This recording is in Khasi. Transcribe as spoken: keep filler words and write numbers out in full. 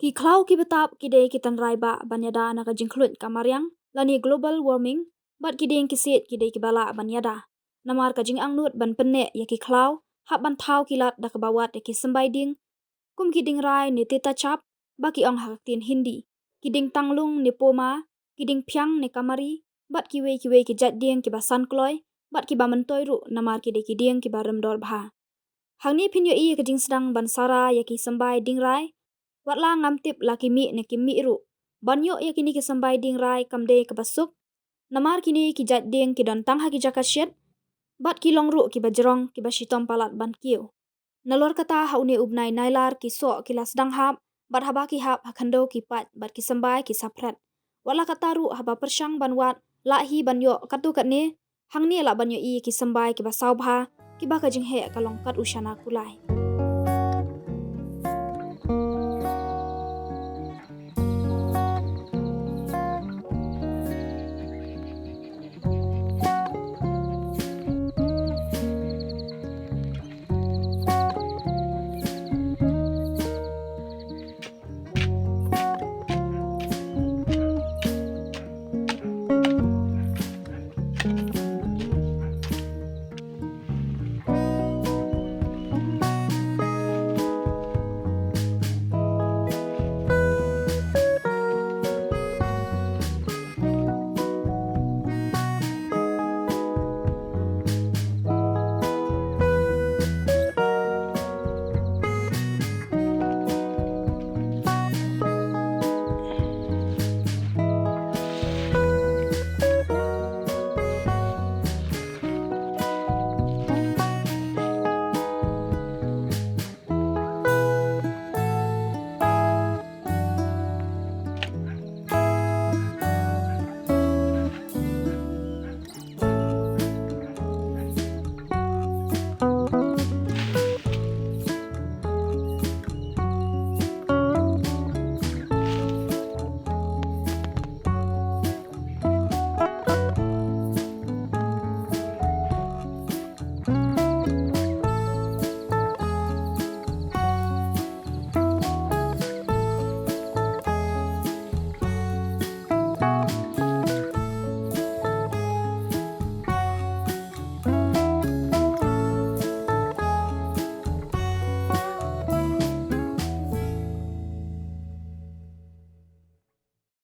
Ki khlaw ki btap ki dei ki tynrai bah ban ïada na ka jingkhluit ka mariang lane global warming, bad ki dieng ki siej ki dei kiba lah ban ïada. Namar ka jingangnud ban pynneh ïa ki khlaw, hap ban thaw ki lad da kaba wad ïa ki symbai dieng, kum ki dieng rai ne tita chap, ba ki ong ha ka ktien Hindi, ki dieng tanglung ne poma, ki dieng phiang ne kamari, bad kiwei kiwei ki jait dieng kiba san kloi, bad kiba myntoi ruh namar ki dei ki dieng kiba rem dor bha. Hangne phin ïohi ïa ka jingsdang ban sara ïa ki symbai dieng rai, wat la ngam tip la ki mih ne kim mih ruh. Ban ïoh ïa kine ki symbai dieng rai kam dei kaba suk, namar kine ki jait dieng ki don tang ha ki jaka shet, bad ki long ruh kiba jrong, kiba shitom palat ban kiew. Nalor kata ha une u bnai Nailar ki soh ki la sdang hap, bad haba ki hap ha khyndew ki pait, bad ki symbai ki saphret. Wat la kata ruh haba pyrshang ban wad, lah hi ban ïoh katto katne, hangne lah ban ïohi ki symbai kiba saw bha, kiba ka jingheh ka long kat u shana kulai.